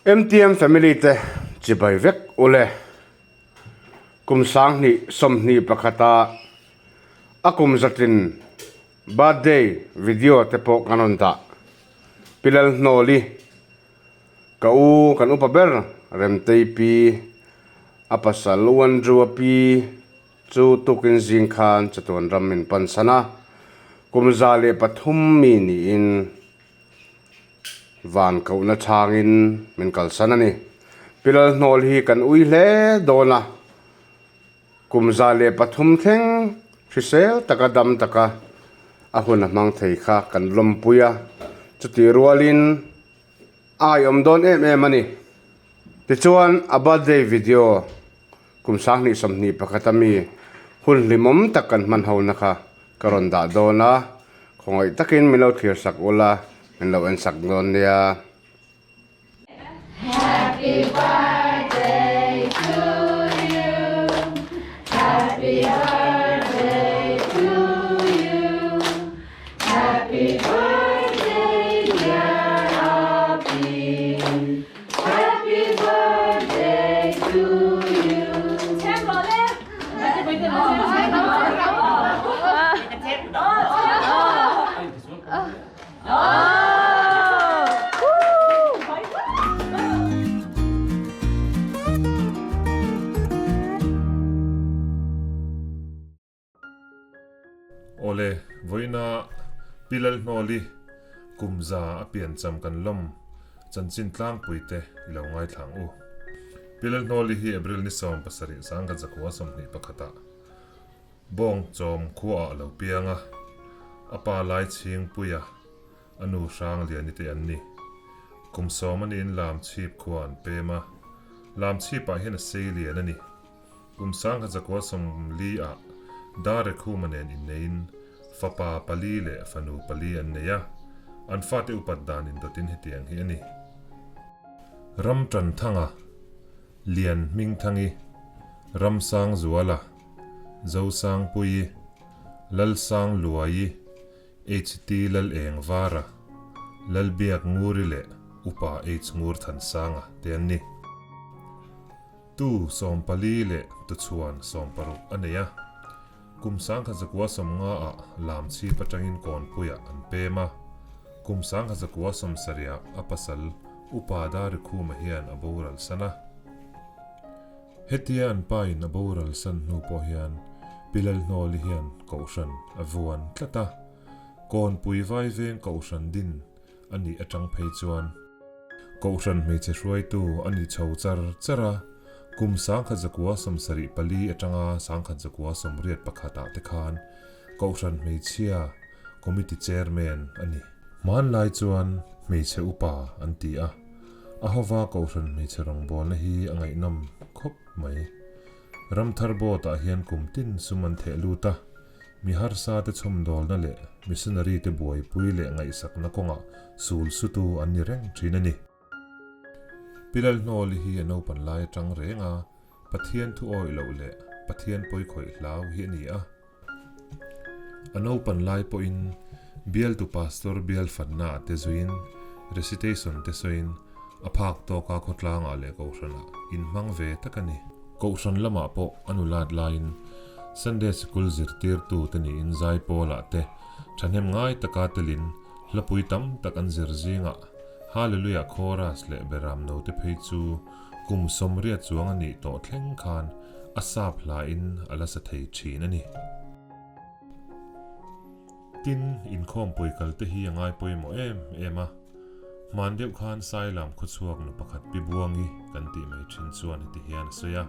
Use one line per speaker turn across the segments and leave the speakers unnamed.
MTM family te chibai vek ule. Kum 2021 a a kum zatin birthday video te pawh kan rawn dah. Pi Lalhnawli ka u kan upa ber Remtei pi a pasal U Andrew a pi chu tukin zing khan chatuan ram min pansan a, kum 103 mi niin van kohna chhangin min kalsan a ni. Pi Lalhnawl hi kan ui hle dawn a, kum 103 thleng hrisel taka dam taka a hun a hmang thei kha kan lawmpui a, chutih rualin a ngaihawm dawn em em a ni. Tichuan a birthday video kum 2021 a mi hun hlimawm tak kan hman ho na kha ka rawn dah dawn a, khawngaih takin min lo thlir sak ula, min lo en sak dawn nia.
Happy birthday to you Happy birthday to you Happy birthday dear Api Happy birthday to you
Awle, vawiina Pi Lalhnawli kum za a piancham kan lawm chanchin tlangpui te i lo ngaithla ang u. Pi Lalhnawli hi April ni 17 sangkhat 21 ah Bawng chawm khuaah a lo piang a, a pa lai Chhingpuia, a nu Hrangliani te an ni. Kum sawm a niin Lamchhip khua an pem a, Lamchhipah hian a sei lian a ni. Kum 1940 ah Darrekhuma nen inneiin fapa pali leh fanu pali an nei a, an fate upat dan indawtin hetiang hi a ni. Ramtanthanga, Lian Hmingthangi, Ramsangzuala, Zosangpuii, Lalsangluaii, HT Lalengvara, Lalbiak Nguri leh Upa H Ngurthansanga te an ni. Tu 14 leh tuchhuan 60 a nei a. Kum 1950 ah Lamchhip atangin Kawnpuiah an pem a. Kum 1970 ah a pasal Upa Darikhuma hian a boral san a. Hetia an pa in a boral san hnu pawh hian Pi Lalhnawli hian Kohhran a vuan tlat a. Kawnpui Vaiveng Kohhran din a nih atang phei chuan Kohhran hmeichhe hruaitu a ni chho char char a, kum 1974 atanga 1981 ah te khan Kohhran hmeichhia Committee Chairman a ni. Hmanlai chuan hmeichhe upa an ti a, a hova Kohhran hmeichhe rawngbawlna hi a ngaihnawm khawp mai. Ramthar Board ah hian kum tin sum an theh lut a, Mi harsa te chhawmdawlna leh missionary te buaipui leh ngaihsakna kawngah sul sutu an ni reng thin a ni. Pi Lalhnawli hi a naupan lai atang reng a, Pathian thu awih loh leh Pathian pawi khawih hlau hi a ni a. A naupan lai pawhin bialtu pastor bial fanna ah te zuiin recitation te sawiin a phak tawka khawtlangah leh kohhranah inhmang ve tak a ni. Kohhran lamah pawh a nulat laiin Sunday sikul zirtirtu te niin Zaipawlah te thahnem ngai taka telin hlapui tam tak an zir zingah Hallelujah Chorus leh Beram no te phei chu kum 80 chuang a nih tawh thleng khan a sap hlain a la sa thei thin a ni. Tin, inkhawmpui kal te hi a ngai pawimawh em em a. Hman deuh khan Sailam khawchhuak nu pakhat Pi Buangi kan tih mai thin chuan heti hian a sawi a.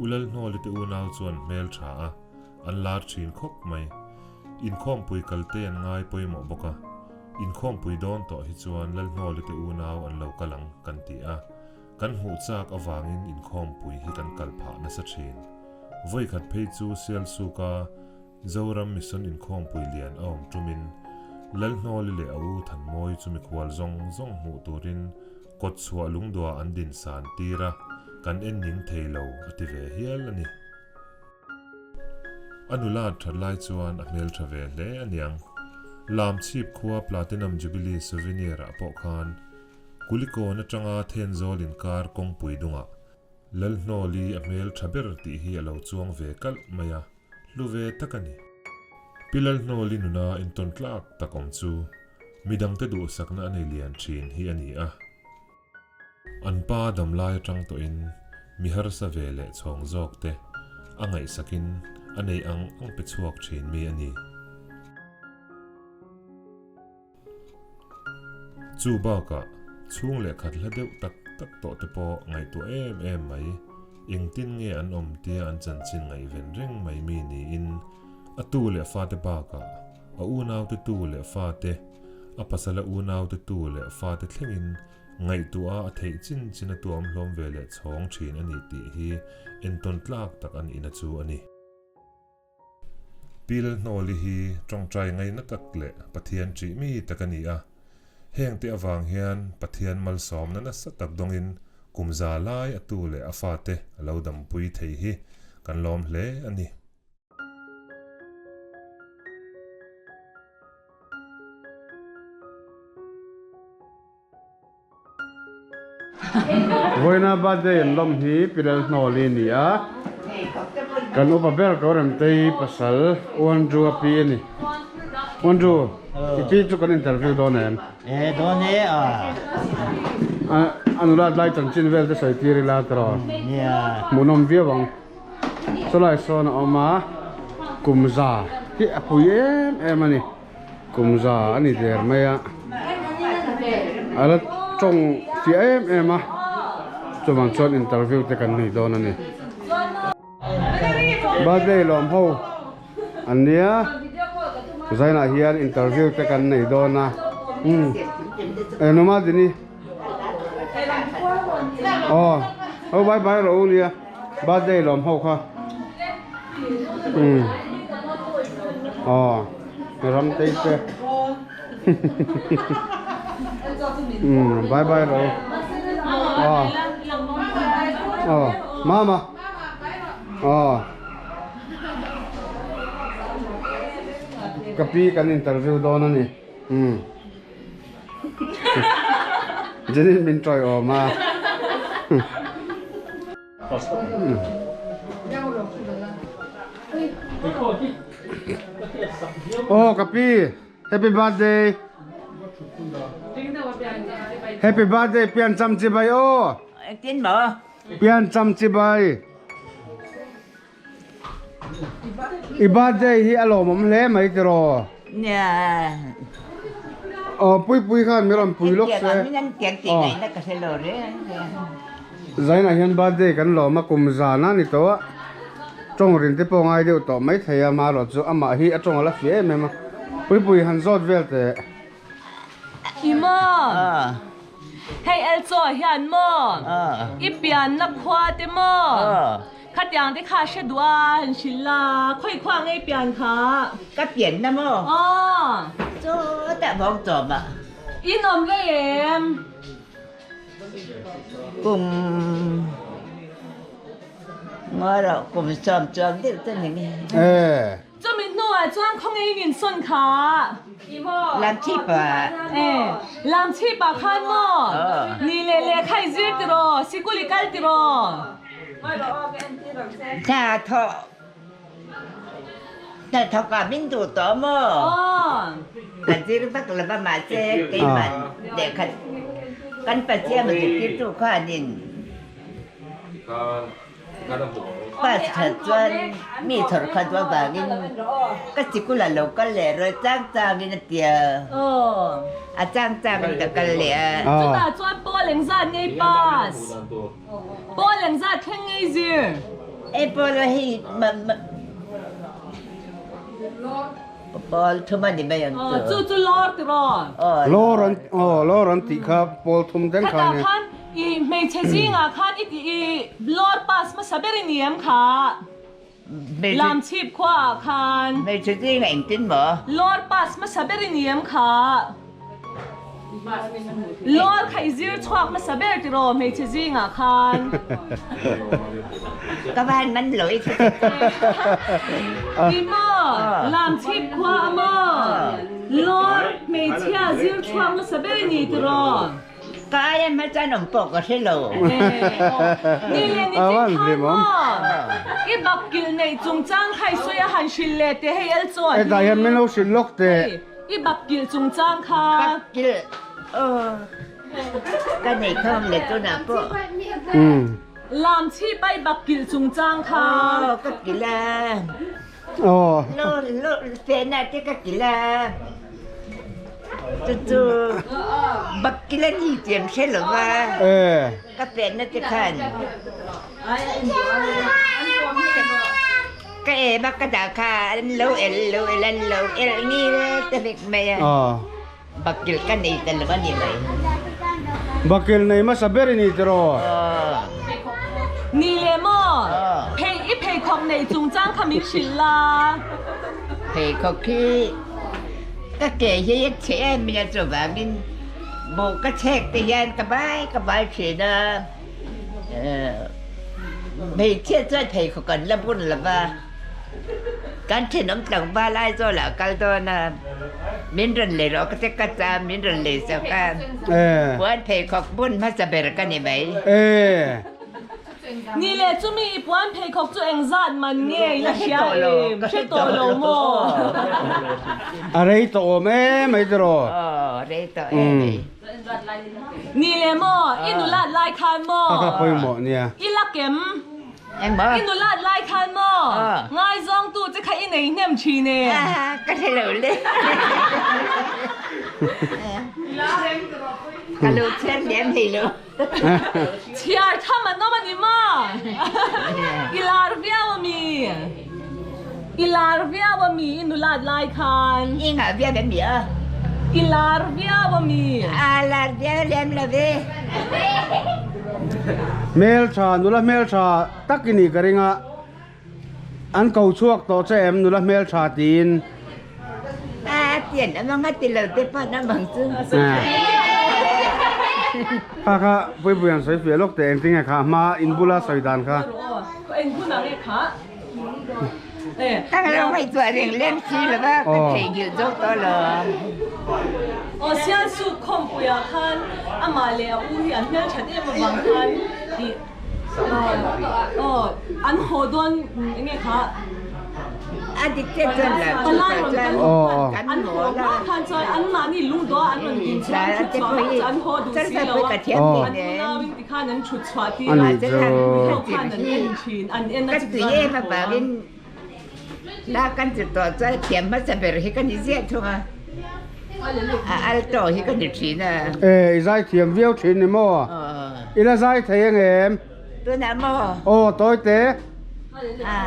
U Lalhnawli te unau chuan hmel tha a, an lar thin khawp mai. Inkhawmpui kal te an ngai pawimawh bawk a. Inkhawmpui dawn tawh hi chuan Lalhnawli te unau an lo kal ang kan ti a. Kan hmuh chak avangin inkhawmpui hi kan kal phah nasa thin. Vawikhat phei chu Sialsuka Zoram Mission inkhawmpui lian a awm tumin Lalhnawli leh a u Thanmawi chu mikhual zawng zawng hmuh turin kawt chhuah lungdua an din san tir a, kan en ning thei lo a ti ve hial a ni. A nula that lai chuan a hmeltha ve hle a niang. Lamchhip khua Platinum Jubilee Souvenir ah pawh khan. Kulikawn atanga Thenzawl inkar kawngpui dungah Lalhnawli a hmel tha ber tih hi a lo chuang ve kalh mai a, hlu ve tak a ni. Pi Lalhnawli nuna intawn tlak tak awm chu midangte duhsakna a nei lian thin hi a ni a. An pa damlai atang tawhin mi harsa ve leh chhawng zawk te a ngaihsakin a nei ang ang pe chhuak thin mi a ni. Chu bakah chhung leh khat hla deuh tak tak tawh te pawh ngaihtuah em em mai, engtin nge an awm tia an chanchin ngaihven reng mai mi niin a tu leh fate bakah a unaute tu leh fate, a pasala unaute tu leh fate thlengin ngaihtuah a theih chin chin a tuam hlawm ve leh chhawng thin a ni tih hi entawn tlak tak an ina chu a ni. Pi Lalhnawli hi tawngtai ngaina tak leh Pathian ṭih mi tak a ni a. Hengte avang hian Pathian malsawmna nasa tak dawngin kum za lai a tu leh a fate a lo dampui thei hi kan lawm hle a ni.
Vawiina birthday an lawm hi Pi Lalhnawli a ni a, kan upa ber ko Remtei pasal U Andrew a pi a ni. U Andrew, i pi chu kan interview dawn em?
E dawn e a.
A nula tlai chanchin vel te sawi tir ila tiraw?
Nia.
Hmuhnawm viau ang. Chulai sawn a awm a, kum za hi a pui em em a ni. Kum za a ni der mai a, a la tawng fiah em em a, chuvang chuan interview te kan nei dawn a ni. Birthday lawm ho an nia, zainah hian interview te kan nei dawn a, umm engemaw dini. Aw ho bye bye rawh u nia birthday lawm ho kha umm aw ram tei te umm bye bye rawh u aw aw mama aw ka pi kan interview dawn a ni umm. Jenin min tawi awm a. Oh ka pi happy birthday. Happy birthday pian cham chi bai aw.
Tin maw?
Pian cham chi bai. I birthday hi a lawmawm hle mai tiraw?
Nia.
Aw Puipui khan min rawn pui lawk se.
Aw.
Zainah hian birthday kan lawm a kum zan a ni tawh a. Tawng rin te pawh ngai deuh tawh mai thei a marawh chu amah hi a tawng a la fiah em em a. Puipui han zawt vel teh.
I maw? Hei Elchaw hian maw? I pianna khua te maw? Khatiang te kha hre duh a han hrilh la, khawi khua ngei pian kha?
Ka pianna maw?
Aw.
Chutah vawng chawm ah.
In awm rei em?
Kum ngarawh kum sawm chuang deuh chu ni nge.
Ee.
Chumi hnuah chuan khawngei in sawn kha.
Lamchhip ah.
E, Lamchhip ah khan maw? Ni leh lehkha i zir tiraw? Sikul i kal tiraw?
Hna thawh hna thawk ah min duh tawh maw? Ka zir vak lo va mahse keimah lehkha kan Pathian a zirtirtu khanin Pass khat chuan mi thawr khat avangin ka sikul a lo kal leh rawih chang changin a ti a, a chang changin ka kal leh a.
Chutah chuan Paul engzat ngei pass? Paul engzat thleng ngei zir?
E Paul a hei Paul thum a ni mai ang chu.
Chu chu lawr tiraw?
Lawr an aw lawr an tih kha Paul thum deng kha nia.
Khatah khan I hmeichhe zingah khan i tih i lawr pass hmasa ber i ni em kha? Lamchhip khuaah khan.
Hmeichhe zingah engtin maw?
Lawr pass hmasa ber i ni em kha? Lawr kha i zir chhuak hmasa ber tiraw hmeichhe zingah khan?
Ka van man lo i
I maw? Lamchhip khua a maw? Lawr hmeichhia zir chhuak hmasa ber i ni tiraw?
Ka aia hma chuan awm pawh ka hre lo.
Ni leh ni chin khan maw? I bakkil neih chungchang kha i sawi a han hrilh leh teh hei el chuan hi.
Hetah hian min lo hrilh lawk teh.
I bakkil chungchang kha.
Bakkil aw ka nei khawm leh tunah pawh.
Lam chhip a i bakkil chungchang kha.
Aw ka kil a. Lo lo fehna te ka kil a. Chu chu bakkil a ni tih an hre lo va. Ka fehna te khan ka em a ka dah kha an lo el lo el an lo el ngil ta vek mai a. Bakil ka nei ta lo a ni mai.
Bakil nei hmasa ber i ni tiraw?
Ni leh maw? Phei i pheikhawk nei chungchang kha min hrilh la.
Pheikhawk hi ka ke hi a chhe em mai a chuvangin buh ka chhek te hian ka bai ka bai thin a. Hmeichhia chuan pheikhawk an la bun lo va. Kan thenawm tlangval Aizawl ah kal dawn a, min rawn lei rawh ka ti ka cha min rawn lei sak a, puan pheikhawk bun hmasa ber ka ni mai.
Ni leh chumi i puan pheikhawk chu engzat man nge i la hria em? Hre tawh lo maw?
A rei tawh awm em mai tiraw?
Aw, rei tawh em mai.
Ni leh maw? I nulat lai khan maw?
Ka pawimawh nia.
I la kem.
Engmaw?
I nulat lai khan maw? Ngaizawngtu che kha i nei hnem thin e.
Ka hre lo le. Ka lo chhiar liam hlei lo.
Chhiar tham an awm a ni maw? I lar viau a mi? I lar viau a mi i nulat lai khan?
I ngah viau em mi a?
I lar viau a mi?
A lar viau lem lo ve.
Hmeltha, nula hmeltha tak i nih ka ring a, an ko chhuak tawh che em nula hmeltha tiin.
A tian a mang a ti lo te pawn a mang chu.
Kha kha Puipui an sawi fiah lawk teh engtinge kha hma in bula sawi dan kha.
Ka lo ngaihtuah reng lem si lo va, ka theihnghilh zawk tawh lo.
Aw Sialsuk khawmpuiah khan amah leh a u hi an hmelthat em avang khan ih aw an haw dawn enge kha
A dik te chuan la
Palai rawn kal khan an haw hma khan chuan anmahni lungdawh an rawn din chuan thut chhuah hma chuan an haw duh si lo a, an unauin ti khan an thut chhuah tir a, ho khan an en thin, an en a
Ka tui em avangin la kan chu tawh chuan thiam hmasa ber hi ka ni ziah thung a, a al tawh hi ka ni thin a.
E, i zai thiam viau thin ni maw? I la zai thei ang em?
Tunah maw?
Aw, tawi te.
A,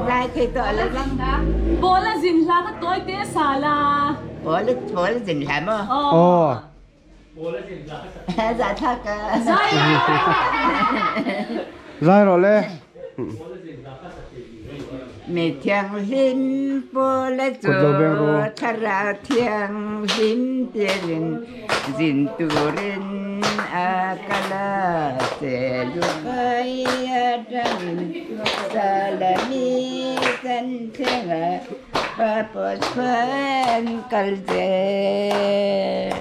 zai thei tawh lo vang.
Pawl a zin hla kha tawi te sa la.
Pawl, pawl a zin hla maw?
Aw. Zai rawh le.
Mi thianghlim pawl a chu thlarau thianghlim tirin zin turin a kal a, Selukai atangin Salami kan thleng a. Papos khuan kal zel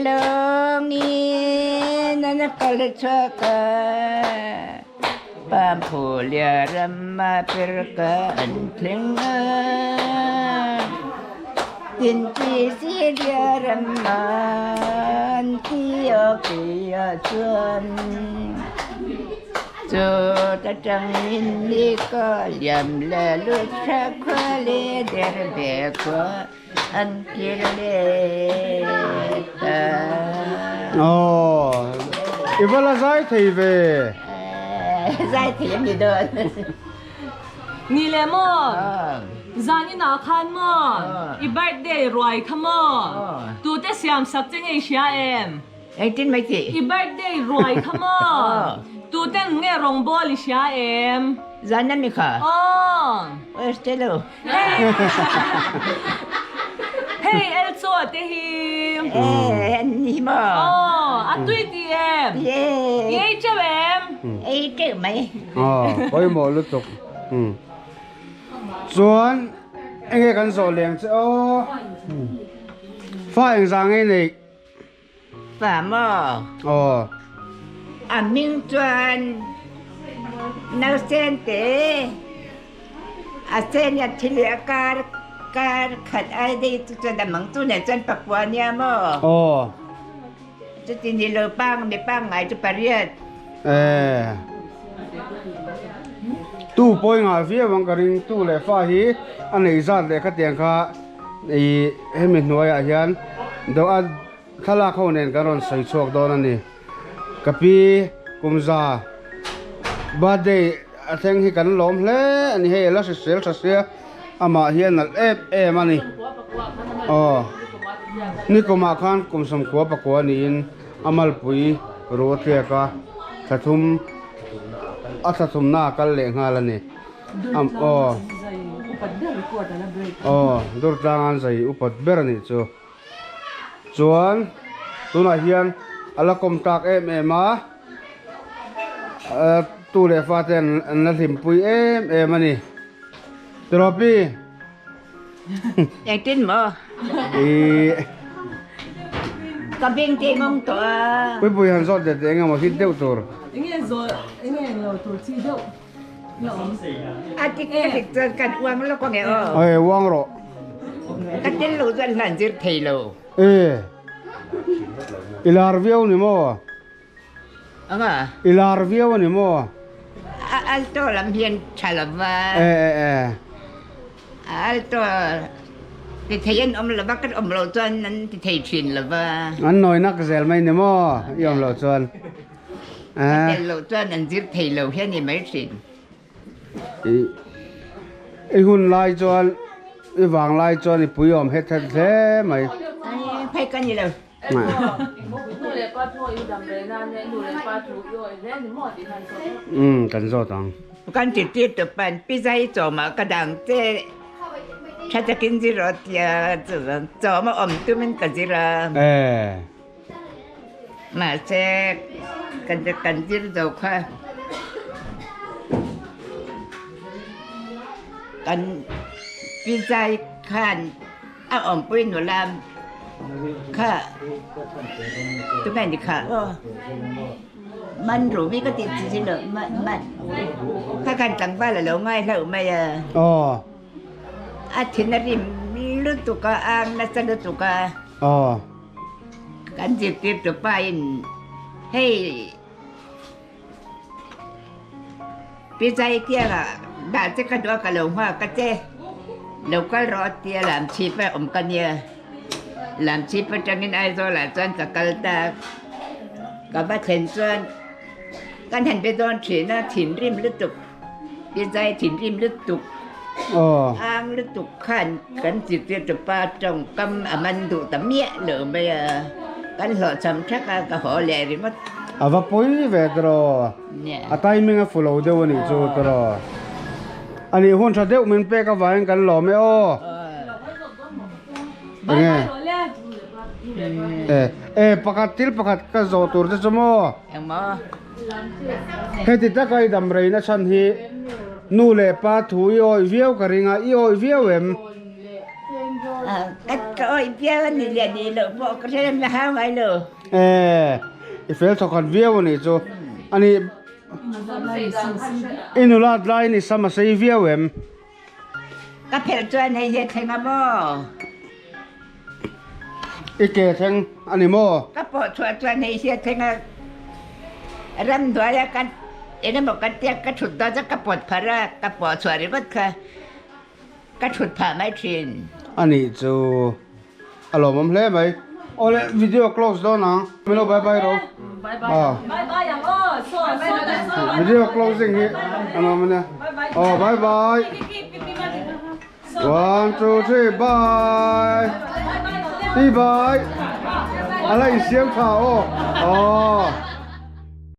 lawngin an kal chhuak a, Pamphulia rama perka an thleng a, Tinpisiria rama Antiochia chuan. Chu ta tangin ni ka liam le lut tha khua le Derbe khua an kir leh ta.
Aw, i va la zai thei ve.
Zai thei a ni dawn.
Ni le maw? Zan inah khan maw? I birthday ruai kha maw? Tute siam sak che ngei hria em?
Engtin mai tih?
I birthday ruai kha maw? Tuten nge rawngbawl i hria em?
Zan a mi kha?
Aw.
Aw hre lo.
Hei Elchaw te hi.
Eh an ni maw?
Aw a tui ti em?
Ye.
I ei teuh em?
Ei teuh mai.
Aw pawimawh lutuk. Chuan enge kan zawh leng che aw. Fa engzah ngei neih?
fa maw?
Aw.
A hming chuan nausen te a sen a thi leh a kar kar khat ai dei chu chuan a mang chu nen chuan pakua nia maw?
Aw.
Chuti ni lo pang mi pangngai chu pariat.
Eh. Tu pawi ngah viau ang ka ring tu leh fa hi a nei zat leh khatiang kha i hemi hnuaiah hian do a thlalak ho nen kan rawn sawi chhuak dawn a ni. Ka pi kumza birthday a thleng hi kan lawm hle a ni hei a la hrisel tha sia amah hi a nalh em em a ni. Aw nikumah khan kum sawmkhua pakua niin a malpui ru a tliak a thla thum a thla thumna a kal leh nghal a ni. Aw aw Durtlang an zai upat ber a nih chu. Chuan tunah hian a la kawm tak em em a, tu leh fa te an la hlimpui em em a ni. Trophy.
Engtin maw?
Ih.
Ka beng te ngawng tawh a.
Puipui han zawt leh teh eng emaw hit deuh tur.
Enge zawh enge englo tur chi deuh.
A tik ka tik chuan kan uang lawk ange aw.
Oi uang rawh.
Ka tel lo chuan hlan zir thei lo.
E. I lar viau ni maw?
Anga?
I lar viau ani maw?
A alto lam hian tha lova.
E e e.
A alto ti thei an awm lova kan awm loh chuan an ti thei thin lova.
An nawi nak zel mai ni maw? I awm loh chuan.
Ka tel loh chuan an zir thei lo hian i mai thin.
I hun lai chuan i vang lai chuan i pui awm het het hle mai.
Phei ka ni lo.
Umm kan zawt ang.
Kan ti tir tu pan pi zai chawmah ka dang che tha takin zir rawh tia chawm a awm tumin ka zir a. Mahse kan zir zo kha kan pizai khan a awmpui nula kha tunge ni kha aw man rumi ka tih chi lo man kha khan tlangval a lo ngai hlauh mai a. A thin a rim lutuk a, a ang nasa lutuk a.
Aw.
Kan zirtirtu pa in hei Pi Zaikianga dah che ka duh a ka lo nghak a che, lo kal rawh a tia Lamchhip a awm ka nia. Lamchhip atangin Aizawl ah chuan ka kal ta. Ka va thlen chuan kan han be dawn thin a, thinrim lutuk. Pi Zai thinrim lutuk. Ang lutuk khan kan zirtirtu pa tawngkam a man duh ta miah lo mai a, kan hlawhchham thak a, ka haw leh ringawt.
A va pawi ve tiraw? A timing a fu lo deuh a nih chu tiraw? A nih hun tha deuh min pek avangin kan lawm e aw. Enge? E, e pakhat thil pakhat ka zawh tur che chu maw?
Engmaw?
Heti taka i dam reina chhan hi nu leh pa thu i awih viau ka ring a, i awih viau em?
Ka awih viau a ni leh nih loh pawh ka hre la hau ngai lo.
E, i fel thawkhat viau a nih chu. A nih, i nulat laiin i sam a sei viau em?
Ka phelh chuan hei hi a thleng a maw?
I ke thleng a ni maw?
Ka pawh chhuah chuan hei hi a thleng a, ramhnuaia kan eng emaw kan tia ka thut dawn chuan ka pawt pharh a, ka pawh chhuah ringawt kha ka thut phah mai thin.
A nih chu A lawmawm hle mai. Awle video close dawn ang. Milo bye bye ro.
Bye bye ang aw.
Video closing hi a nuam ania. Aw bye bye. One two three bye. Ti bye. Ala insiam tha aw. Aw.